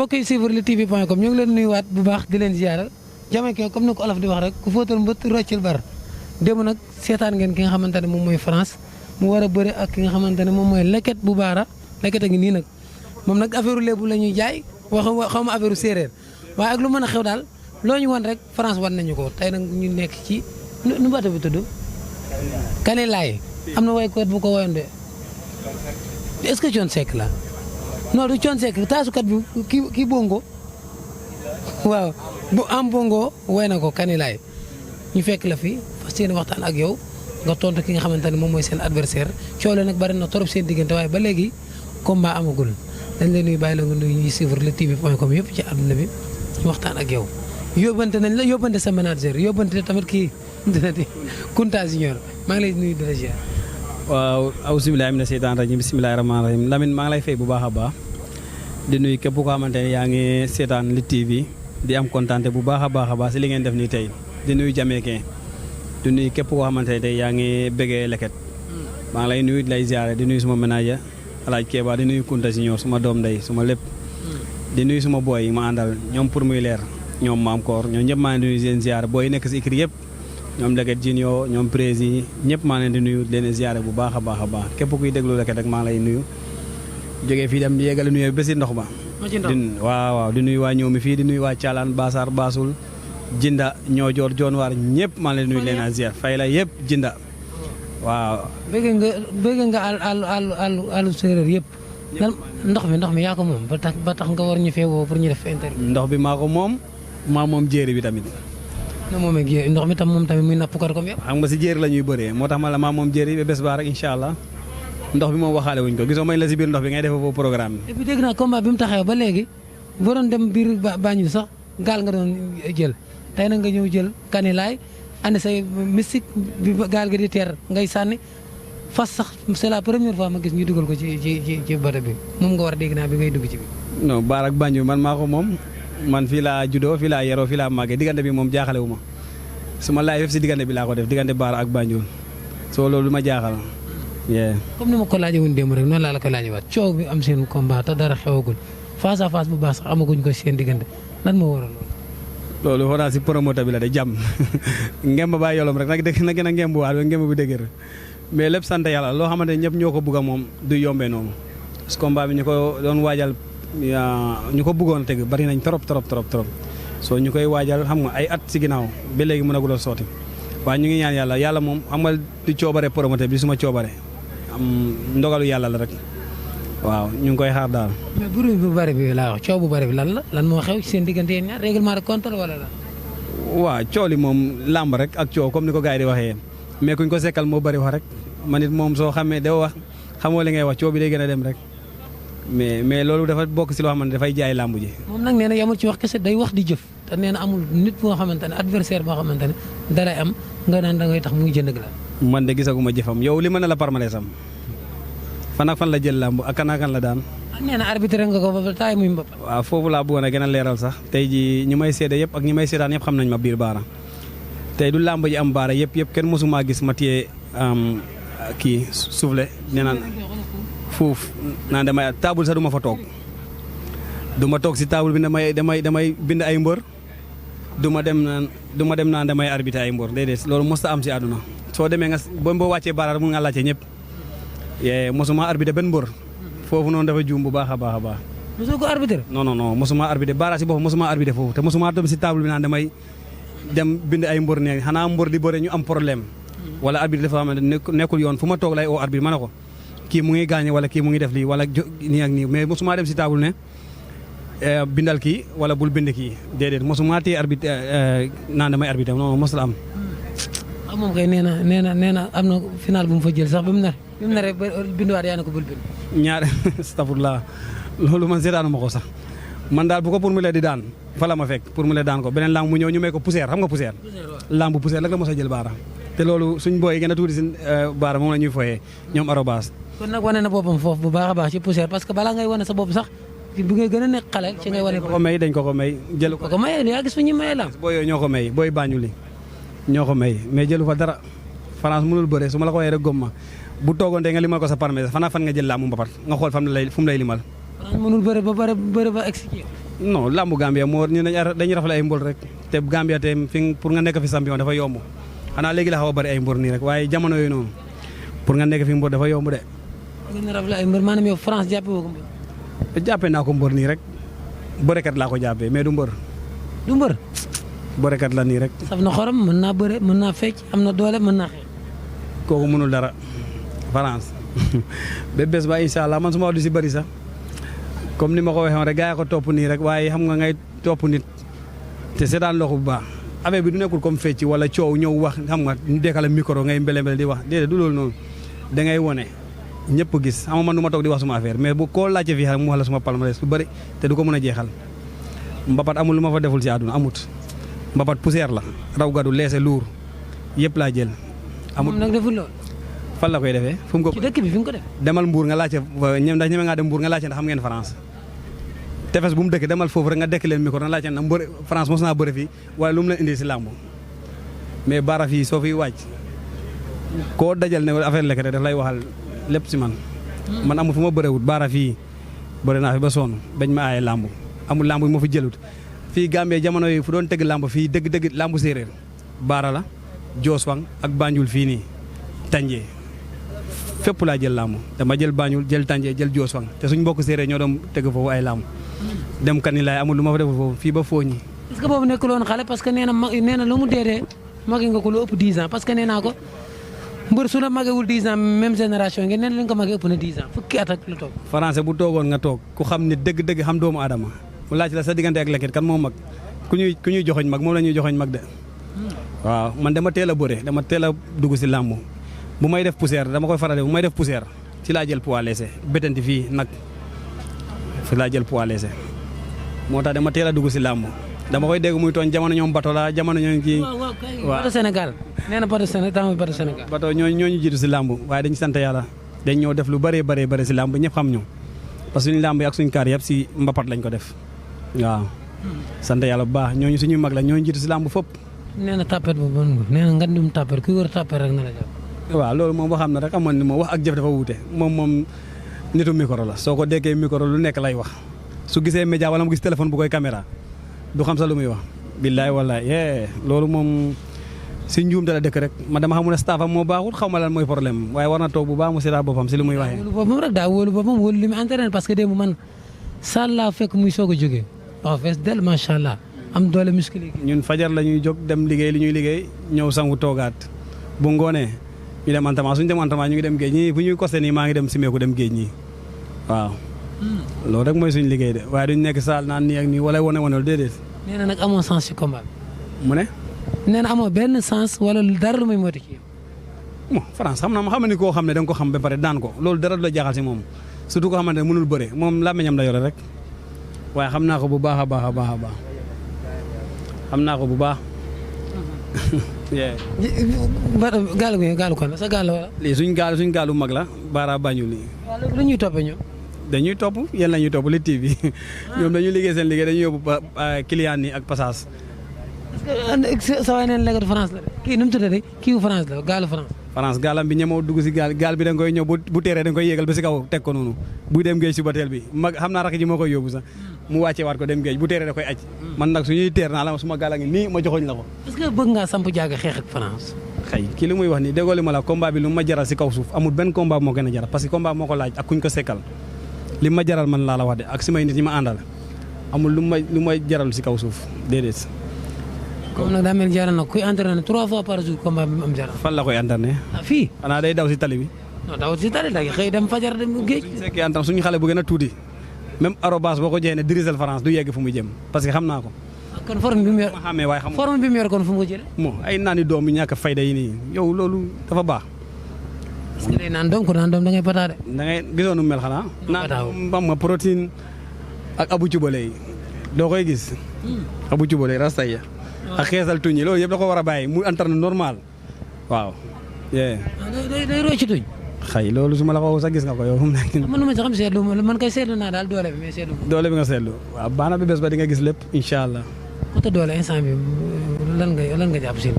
mbokk yi suivre luttetv.com ñu ngi leen nuyuwaat bu baax di leen ziaral Jamaïcain comme ni ko olof di wax rek ku fóotal mbët roccil bar démb nag seetaan ngeen ki nga xamante ne moom mooy France mu war a bëre ak ki nga xamante ne moom mooy Leket bu Baara Leket a ngi nii nag moom nag affaire lébu la ñuy jaay xaw ma affaire séeréer waaye ak lu mën a xew daal loo ñu wan rek France wan nañu ko tey nag ñu nekk ci nu bato bi tudd Kanilaay am na waykat bu ko woyoon de est-ce que Thione Seck la non du Thione Seck taasukat bi kii bongo waaw bu am bongo woy na ko Kanilaay ñu fekk la fi fas yéene waxtaan ak yow nga tontu ki nga xamante ne moom mooy seen adversaire coow la nag bari na trop seen diggante waaye ba léegi combat amagul dañ lay nuyu bàyyi la nga nuyu ñuy suivre luttetv.com yëpp ci àdduna bi ñu waxtaan ak yow yóbbante nañ la yóbbante sa manager yóbbante tamit kii dina di Kunta Junior maa ngi lay nuyu de la ziar. waaw auzubillahi mina seytaan rajim bismillahi rahmaani rahim Lamine maa ngi lay fay bu baax a baax di nuyu képp koo xamante ne yaa ngi seetaan Lutte TV di am kontaante bu baax a baax si li ngeen def nii tey di nuyu Jamaïcain di nuyu képp koo xamante ne tey yaa ngi bëggee Leket maa ngi lay nuyu di lay ziare di nuyu suma manager Alaaj Keba di nuyu Kunta Junior suma doom ndey suma lépp di nuyu suma booy yi ma àndal ñoom pour muy leer ñoom maam koor ñoom ñëpp maa ngi nuyu seen ziare booy yi nekk si écrit yëpp ñoom Leket Junior ñoom prési ñëpp maa leen di nuyu leen ziare bu baax a baax képp kuy déglu Leket rek maa ngi lay nuyu jógee fii dem di yeggale nuyu ba si ndox ba waaw di nuyu waa ñëw mi fii di nuyu waa Caalaan Basar Basul Jinda ñoo joor joon waar ñëpp maa leen nuyu leen a ziar fay la yëpp Jinda waaw bëgg nga àllu séeréer yëpp ndox mi yaa ko moom ba tax nga war ñu fee woo pour ñu def interview ndox bi maa ko moom maa moom jéeri bi tamit na moom ak ndox mi tam moom tamit muy napp ko comme yëpp xam nga si jéeri la ñuy bëree moo tax ma la maa moom jéeri ba bés baa rek incha allah ndox bi moom waxaale wuñ ko gisoo mañ la si biir ndox bi ngay def foofu programme bi. et puis dégg naa combat bi mu taxawee ba léegi boo doon dem biir Banjul sax gaal nga doon jël tey nag nga ñëw jël Kanilaay andi say mystique bi gaal gi di teer ngay sànni fas sax c'est la première fois ma gis ñu dugal ko ci bato bi moom nga war a dégg naa bi ngay dugg ci bi. non Baar ak Banjul man maa ko moom man fii laa juddoo fii laa yeroo fii laa màggee diggante bi moom jaaxale wu ma su ma laay def si diggante bi laa ko def diggante Baar ak Banjul soo loolu du ma jaaxal. comme ni ma ko laajee woon démb rek noonu laa la ko laajee waat coow bi am seen combat te dara xewagul face à face bu baax sax amaguñ ko seen diggante lan moo waral loolu. loolu xoolaa si promoteur bi la de jàmm ngemb baa yolom rek nag na gën a ngemb waat ba ngemb bi dëgër mais lépp sant yàlla loo xamante ne ñëpp ñoo ko bugg a moom du yombee noonu parce que combat bi ñu ko doon waajal ñu ko buggoon a teg bari nañ trop soo ñu koy waajal xam nga ay at si ginnaaw ba léegi mën a guloo sooti waaye ñu ngi ñaan yàlla moom xam nga du coobare promoteur bi suma coobare am ndogalu yàlla la rek waaw ñu ngi koy xaar daal. mais bruit bu bari bi laa wax coow bu bari bi lan moo xew ci seen diggante yéen ñaar règlement de compte wala la. waaw coow li moom làmb rek ak coow comme ni ko gars yi di waxee mais kuñ ko sekkal moo bari wax rek man it moom soo xamee doo wax xamoo li ngay wax coow bi day gën a dem rek mais loolu dafa bokk si loo xamante ne dafay jaay làmb ji. moom nag nee na yamul ci wax kese day wax di jëf te nee na amul nit boo xamante ne adversaire boo xamante ne dalay am nga naan da ngay tax muy jënd la. man de gisaguma jëfam yow li mën na la parmale sam fan ak fan la jël làmb ak kan la daan. nee na arbitre nga ko ba taay muy mbapat. waaw foofu laa bëggoon a gën a leeral sax tey ji ñi may seede yëpp ak ñi may seetaan yëpp xam nañ ma biir Baara tey du làmb ji am Baara yëpp kenn mosumaa gis ma téye kii soufflé nee naan foofu naan damay table sax du ma fa toog du ma toog si table bi damay bind ay mbër du ma dem naan damay arbitre ay mbër déedéet loolu mos am si àdduna soo demee nga boo wàccee Baara mun nga laajte ñëpp mosuma arbitre benn mbër foofu noonu dafa juum bu baax a baax. mosoo ko arbitre. non mosuma arbitre Baara si boppam mosuma arbitre foofu te mosuma toog si table bi naan damay dem bind ay mbër ne xanaa mbër di bëre ñu am problème wala arbitre dafa xamante nekkul yoon fu ma toog lay oo arbitre ma ne ko kii mu ngi gaañe wala kii mu ngi def lii wala nii ak nii mais mosuma dem si table ne bindal kii wala bul bind kii déedéet mosuma téye arbitre naan damay arbitre non mosul am. moom kay nee na am na final bu mu fa jël sax bi mu naree binduwaat yaa ne ko bul bind. ñaar astafurlah loolu man seetaanuma ko sax man daal bu ko pour mu lee di daan fa la ma fekk pour mu lee daan ko beneen lamb mu ñëw ñu may ko poussière xam nga poussière. lamb poussière la nga mos a jël Baara. te loolu suñ booy yi gën a tuuti si Baara moom la ñuy foyee ñoom arobase. kon nag wane na boppam foofu bu baax a baax ci poussière parce que balaa ngay wane sa bopp sax bu ngay gën a nekk xale ci ngay wane. dañ ko may jëlu ko. ko may yaa gis fu ñu may lamb. booy yooyu ñoo ko may booy Banjul ñoo ko may mais jëlu fa dara France mënul bëre su ma la ko waxee rek gomma bu toogoon tey nga limal ko sa parmé fan nga jël laa mu mbapat nga xool fu mu lay limal. France mënul bëre ba egg si kii. non lambu Gambia moo ñu dañuy rafetlu ay mbër rek te Gambia te fi pour nga nekk fi champion dafa yomb xanaa léegi la xaw a bëri ay mbër nii rek waaye jamono yooyu noonu pour nga nekk fi mbër dafa yomb de. ngeen rafetlu ay mbër maanaam yow France jàppee woo ko mbër. jàppee naa ko mbër nii rek bërekat laa ko jàppee mais du mbër. du mbër. bërekat la nii rek. saf na xorom mën naa bëre mën naa fecc am na doole mën naa xeex. kooku mënul dara France ba bés ba incha allah man su ma wax du si bëri sax comme ni ma ko waxee woon rek gars yi ko topp nii rek waaye xam nga ngay topp nit te seetaan loxo bu baax affaire bi du nekkul comme fecc wala coow ñëw wax xam nga ñu dekkale micro ngay mbele di wax déedéet du loolu noonu da ngay wone ñëpp gis xam nga man du ma toog di wax suma affaire mais bu koo laajte fii mu wax la suma palmarès lu bëri te du ko mën a jeexal mbapat amul lu ma fa deful si àdduna amut mbapat poussière la raw gadu leese luur yëpp laa jël. amul nag deful loolu. fan la koy defee fu mu ko. ci dëkk bi fi mu ko def. demal Mbour nga laajte ndax ñeme ngaa dem Mbour nga laajte ndax xam ngeen France tefes bu mu dëkk demal foofu rek nga dekk leen micro nga laajte ndax mbër France mos naa bëre fii wala lu mu leen indi si làmb mais baara fii soo fiy wàcc koo dajal ne affaire lekk daf lay waxal lépp si man. man amul fu ma bërewut baara fii bëre naa fi ba sonn bañ ma aaye làmb amul làmb yi ma fi jëlut fii Gambie jamono yi fu doon tëgg làmb fii dëgg làmb séeréer baara la Joos Fang ak Banjul fii nii Tànjee fépp laa jël làmb dama jël Banjul jël Tànjee jël Joos Fang te suñ mbokk séeréer ñoo doon tëgg foofu ay làmb dem kan ni laay amul lu ma fa deful foofu fii ba Fooñi. est-ce que boobu nekkul woon xale parce que nee na lu mu dee magi nga ko lu ëpp 10 ans parce que nee naa ko mbër su la magewul 10 ans même génération ngeen nee na li nga ko magee ëpp na 10 ans fukki at ak lu toog. français bu toogoon nga toog ku xam ne dëgg xam doomu aadama mu laaj la sa diggante ak Leket kan moo mag ku ñuy joxoñ mag moom la ñuy joxoñ mag de. waaw man dama teel a bëre dama teel a dugg si làmb bu may def poussière dama koy faral bu may def poussière ci laa jël poids léger bétanti fii nag fi laa jël poids léger moo tax dama teel a dugg si làmb dama koy dégg muy tooñ jamono ñoom bato la jamono ñoo ngi. waaw bato Sénégal nee na bato Sénégal bato Sénégal. bato ñooñu jiitu si làmb waaye dañu sant yàlla dañ ñoo def lu bëree si làmb ñëpp xam ñu parce que suñu làmb yi ak suñu kaar yëpp si mbapat lañ ko def waaw. sant yàlla bu baax ñooñu suñuy mag la ñooñu jiitu si làmb fop nee na tapet bu bon nee na nga dum tapet kuy wër tapet rek na la jàpp. waaw loolu moom waxam na rek amoon ni moom wax ak jëf dafa wuute moom nitu micro la soo ko déggee micro lu nekk lay wax su gisee média wala mu gis téléphone bu koy caméra du xam sa lu muy wax. billaay wallaay loolu moom si njuumte la dëkk rek man dama xamul ne staffam moo baaxul xaw ma lan mooy problème waaye war na toog bu baax mu seetaat boppam si lu muy waxee. wóolu boppam rek daa wóolu boppam wóolu li muy entraîné parce que démb man sàllaa fekk muy soog a jógee waaw fees del macha allah am doole muscle yi. ñun fajar la ñuy jóg dem liggéey li ñuy liggéey ñëw sangu toogaat bu ngoonee ñu dem entraînement suñu dem entraînement ñu ngi dem géej ñii bu ñuy costé nii maa ngi dem simeeku dem géej ñii waaw. loolu rek mooy suñu liggéey de waaye duñ nekk saal naan nii ak nii wala wane déedéet. nee na nag amoo sens ci combat bi. mu ne. nee na amoo benn sens wala dara lu muy mooti ci bon France xam ni koo xam ne da nga ko xam ba pare daan ko loolu dara du la jaaxal si moom surtout koo xamante ne mënul bëre moom làmmiñam la yore rek waaye xam naa ko bu baax a baax a baax a baax xam naa ko bu baax. gaalu kon sa gaal la wala. lii suñ gaalu mag la Baara Banjul lii. waaw loolu lu ñuy toppee ñoom. dañuy topp yéen la ñuy topp Lutte TV ñoom dañuy liggéey seen liggéey dañuy yóbbu client yi ak passage. est-ce que sa waay neen léegi France la de kii nu mu tuddati kii France la gaalu France. France gaalam bi ñemoo dugg si gaal bi da nga koy ñëw bu teeree da nga koy yéegal ba si kaw teg ko noonu buy dem géej si bateel bi mag xam naa rakk ji moo koy yóbbu sax mu wàccee waat ko dem géej bu teeree da koy aj man nag suñuy teer naa la suma gaal a ngi nii ma joxoñ la ko. est-ce que bëgg ngaa samp jaaga xeex ak France. xëy kii li muy wax nii déggoo li ma la combat bi lu ma jaral si kaw suuf amul benn combat moo gën a jaral parce que combat moo ko laaj ak kuñ ko sekkal li ma jaral man laa la wax de ak si may nit ñi ma àndal amul lu may jaral si kaw suuf déedéet. comme nag daa mel jaral na kuy entraîné 3 fois par jour combat bi mu am jaral. fan la koy entraîné. fii. xanaa day daw si tali bi. non daw si tali day xëy dem fajar dem géej. suñu sekkee entraîné suñu xale bu gën a tuuti même arobase boo ko joxee ne diriger France du yegg fu muy jëm parce que xam naa ko. kon forme bi mu yor ma xamee waaye xam forme bi mu yor kon fu mu ko jëlee. bon ay naani doom yu ñàkk fayda yi nii yow loolu dafa baax. parce que day naan doom ko naan doom da ngay pataade. da ngay gisoon nu mel xanaa. naan am ma protéine ak abu cubale yi doo koy gis. abu cubale rasta yi ak xeesal tuñ yi loolu yëpp da ko war a bàyyi mu entraîné normal waaw. day rocc tuñ. xëy loolu su ma la ko sax gis nga ko yow fu mu nekk. man nu ma sax xam seetlu man kay seetlu naa daal doole bi mais seetlu. doole bi nga seetlu waaw baax na bi bés ba di nga gis lépp incha allah. côté doole instant bi lan nga jàpp si.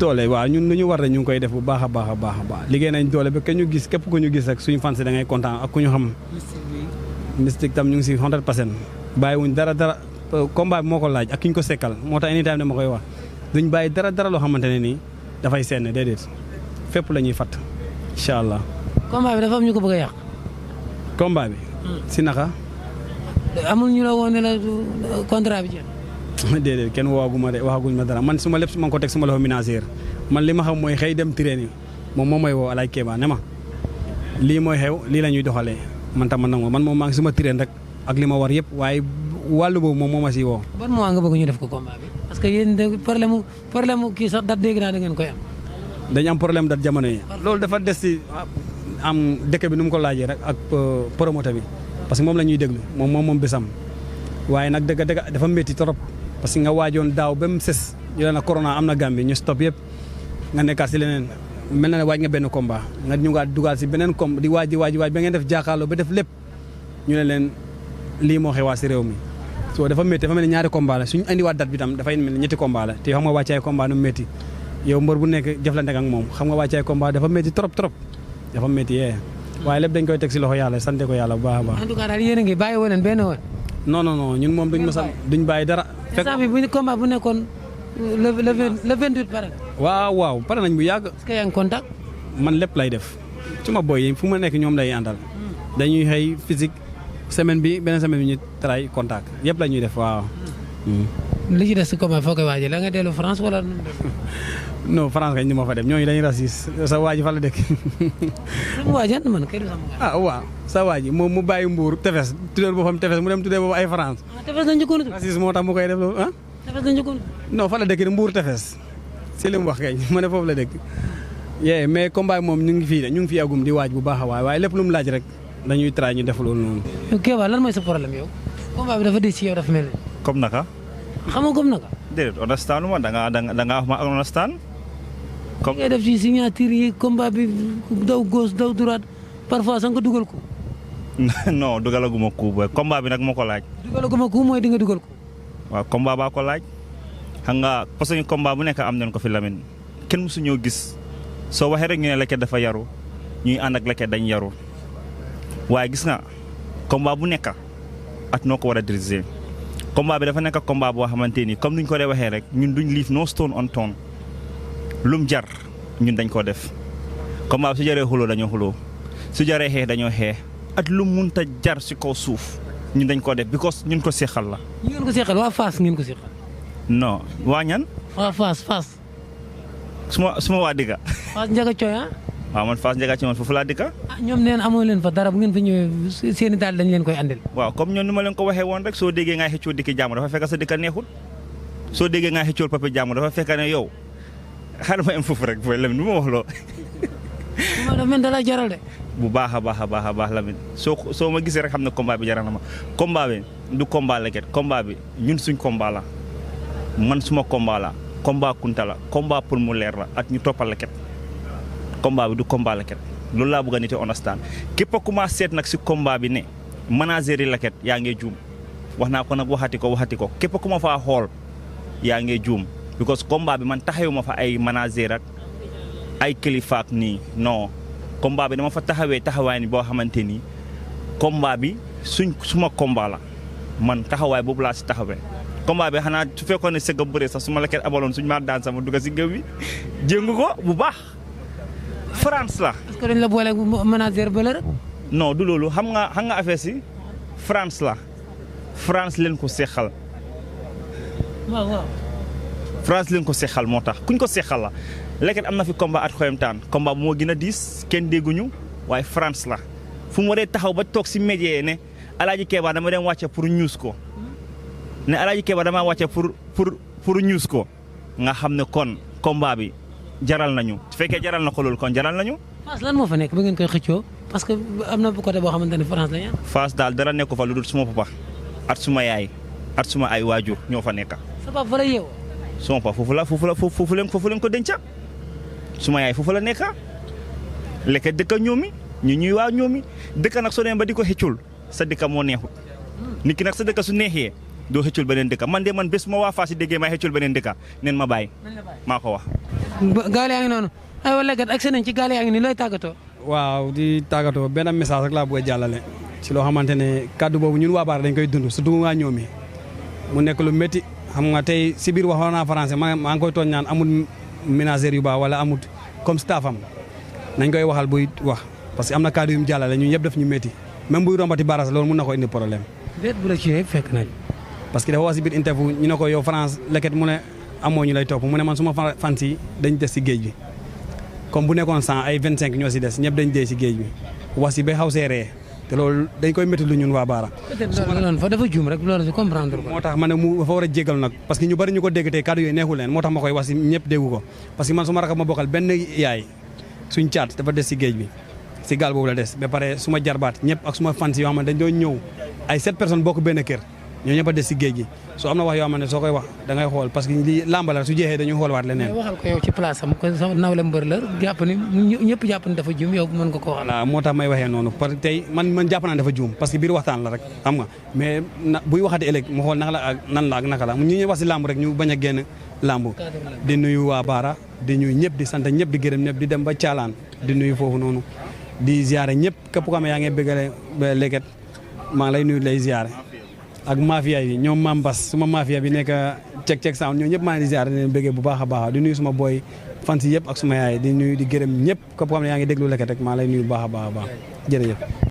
doole waaw ñun lu ñu war rek ñu ngi koy def bu baax a baax a baax a baax liggéey nañ doole ba ke ñu gis képp ku ñu gis rek suñu fan si da ngay kontaan ak ku ñu xam. mystique tam ñu ngi si 100% bàyyiwuñ dara combat bi moo ko laaj ak ki ñu ko sekkal moo tax anytime dama koy wax duñ bàyyi dara loo xamante ne nii dafay seen déedéet fépp la ñuy fatt incha allah. combat bi dafa am ñu ko bëgg a yàq. combat bi. si naka. amul ñu la woon ne la contrat bi jeex. déedéet kenn waxaguñ ma dara man su ma lépp ma ngi ko teg suma loxo ménagère man li ma xam mooy xëy dem traîner moom mooy woo Alaaj Kéba ne ma lii mooy xew lii la ñuy doxalee man tam man moom maa ngi suma train rek ak li ma war yëpp waaye wàllu boobu moom moo ma si woo. ban mois nga bëgg ñu def ko combat bi parce que yéen de problème kii sax date dégg naa da ngeen koy am. dañu am problème date jamono yi. loolu dafa des si am dëkk bi nu mu ko laajee rek ak promoteur bi parce que moom la ñuy déglu moom bésam waaye nag dëgg dafa métti trop parce que nga waajoon daaw ba mu ses ñu ne la corona am na Gambie ñu stop yëpp nga nekkaat si leneen mel na ne waaj nga benn combat nga ñu ngaa dugal si beneen di waaj ba ngeen def jàkkaarloo ba def lépp ñu ne leen lii moo xewaa si réew mi. so dafa métti dafa mel ni ñaari combat la suñu andiwaat date bi tam dafay mel ni ñetti combat la te xam nga wàccaay combat nu métti yow mbër bu nekk jëflante ak moom xam nga wàccaay combat dafa métti trop dafa métti yee waaye lépp dañ koy teg si loxo yàlla sante ko yàlla bu baax a baax. en tout cas daal yéen a ngi bàyyi woon benn woon. non ñun moom duñ bàyyi dara. instant bi bu combat bu nekkoon le 28 pare. waaw pare nañ bu yàgg. est-ce que yaa ngi contact. man lépp lay def suma boy yi fu ma nekk ñoom lay àndal. dañuy xëy physique semaine bi beneen semaine bi ñu tray contact yëpp la ñuy def waaw. li ci des si combat foo koy waajee la nga dellu France wala. non France kañ ni ma fa dem ñooñu dañuy raciste sa waa ji fa la dëkk. sama waa ji man kay du sama waa. waaw sa waa ji moom mu bàyyi Mbour tefes tuddee boppam tefes mu dem tuddee boppam ay France. tefes la njëkkoon a. raciste moo tax mu koy def loolu ah. tefes la njëkkoon a. non fa la dëkk Mbour tefes si li mu wax kay ma ne foofu la dëkk. yee mais combat moom ñu ngi fii agum di waaj bu baax a waay waaye lépp lu mu laaj rek dañuy try ñu def loolu noonu. yow Kéba lan mooy sa problème yow. combat bi dafa diis ci yow dafa mel ni. comme naka. xam nga comme naka. déedéet understand ma da ngaa wax ma understand. comme ngay def ci signature yi combat bi daw gauche daw droite parfois sax nga dugal ko. non dugalaguma ko booy combat bi nag moo ko laaj. dugalaguma ko mooy di nga dugal ko. waaw combat baa ko laaj. xam nga parce que combat bu nekk am nañ ko fi Lamine kenn mësu ñoo gis soo waxee rek ñu ne Leket dafa yaru ñuy ànd ak Leket dañ yaru waaye gis nga combat bu nekk at noo ko war a diriger combat bi dafa nekk combat boo xamante ni comme nuñ ko dee waxee rek ñun duñ leave no stone unturned lum jar ñun dañ ko def combat bi su jaree xuloo dañoo xuloo su jaree xeex dañoo xeex at lu munta jar si kaw suuf ñun dañ ko def because ñun ko seexal la. ñu ngeen ko seexal waa Fass ngeen ko seexal. non waa ñan. waa Fass. suma waa dëkka. Fass Ndiaga Coy ah. waaw man Fass Ndiaga Coy man foofu laa dëkka. ñoom neen amoo leen fa dara bu ngeen fa ñëwee seeni daal dañ leen koy andil. waaw comme ñoom ni ma leen ko waxee woon rek soo déggee ngaa xëccoo dikki jàmm dafa fekk sa dëkka neexut soo déggee ngaa xëccoo papi jàmm dafa fekk ne yow xaaral ma am foofu rek booy Lamine du ma wax loo. ma dafa mel da la jaral de. bu baax a baax Lamine soo ma gisee rek xam ne combat bi jaral na ma combat bi du combat Leket combat bi ñun suñ combat la man suma combat la combat Kunta la combat pour mu leer la ak ñu toppal Leket combat bi du combat Leket loolu laa bëgg a nit a understand képp ku ma seet nag si combat bi ne manager yi Leket yaa ngi juum wax naa ko nag waxati ko képp ku ma faa xool yaa ngi juum because combat bi man taxawu ma fa ay manager ak ay kilifa ak nii non combat bi dama fa taxawaay ni boo xamante ni combat bi suma combat la man taxawaay boobu laa si taxawee. combat bi xanaa su fekkoon ne sëgg bëre sax su ma Leket abaloon suñu maa daan sama dugg si géew bi jéngu ko bu baax France la. est-ce que dañ la boole manager bële rek. non du loolu xam nga affaire si France la France leen ko seexal. waaw. France leen ko seexal moo tax kuñ ko seexal la Leket am na fi combat at xoyamtaan combat bu moo gën a diis kenn dégguñu waaye France la fu mu waree taxaw ba toog si média ne Alaaji Kéba dama dem wàcce pour ñuus ko ne Alaaji Kéba dama wàcce pour ñuus ko nga xam ne kon combat bi jaral nañu su fekkee jaral na ko loolu kon jaral nañu. Fass lan moo fa nekk ba ngeen koy xëccoo parce que am na côté boo xamante ne France la ñu. Fass daal dara nekk fa lu dul suma papa at suma yaay at suma ay waajur ñoo fa nekk. sa papa fa la yeewoo. suma papa foofu leen ko denca suma yaay foofu la nekk Leket dëkka ñoomi ñu ñuy waa ñoomi dëkka nag soo demee ba di ko xëccul sa dëkka moo neexut nit ki nag sa dëkka su neexee doo xëccul beneen dëkka man bés ma waa Fass yi déggee may xëccul beneen dëkka neen ma bàyyi maa ko wax. gaal yaa ngi noonu aywa Leket ak nañ ci gaal yaa ngi nii looy tàggatoo. waaw di tàggatoo benn message rek laa bëgg a jàllale ci loo xamante ne kàddu boobu ñun waa Baara dañ koy dund surtout waa ñoomi mu nekk lu métti xam nga tey si biir waxoon naa français maa ngi koy tooñ naan amul ménagère yu baax wala amul comme staff am nañ koy waxal buy wax parce que am na cadre yu mu jàllale ñun yëpp daf ñu métti même buy rombati baras loolu mun na ko indi problème. déet bu la ci fekk nañ. parce que dafa wax si biir interview ñu ne ko yow France leket mu ne amoo ñu lay topp mu ne man suma fans yi dañ des si géej bi comme bu nekkoon 100 ay 25 ñoo si des ñëpp dañ dee si géej bi wax si ba xaw see ree te loolu dañ koy métti lu ñun waa Baara. peut-être loolu fa dafa juum rek loolu comprendre ko. moo tax ma ne mu dafa war a jégalu nag parce que ñu bari ñu ko dégg tey kàddu yooyu neexul leen moo tax ma koy wax si ñëpp déggu ko parce que man suma rakk ma bokkal benn yaay suñ caat dafa des si géej bi si gaal boobu la des ba pare suma jarbaat ñëpp ak suma fans yoo xam ne dañ doon ñëw ay 7 personnes bokk benn kër ñoo ñëpp a des si géej gi soo am na wax yoo xam ne soo koy wax da ngay xool parce que lii làmb la su jeexee dañuy xool waat leneen. waxal ko yow ci place am ko sa nawle mbër la jàpp ni ñëpp jàpp ni dafa juum yow mën nga ko wax. voilà moo tax may waxee noonu parce que tey man jàpp naa dafa juum parce que biir waxtaan la rek xam nga mais buy waxati ëllëg mu xool naka la ak nan la ak naka la ñu ñuy wax si làmb rek ñu bañ a génn làmb di nuyu waa Baara di nuyu ñëpp di sant ñëpp di gërëm ñëpp di dem ba Caalaan di nuyu foofu noonu di ziare ñëpp képp ko xam ne yaa ngi bëggale Leket maa ngi lay nuyu lay ziare ak mafia yi ñoom Mame Bass suma mafia bi nekk cek sound ñoo ñëpp maa ngi di ziare di leen bëggee bu baax a baax di nuyu suma boy fans yëpp ak suma yaay di nuyu di gërëm ñëpp képp ko xam ne yaa ngi déglu Leket rek maa lay nuyu bu baax a baax jërëjëf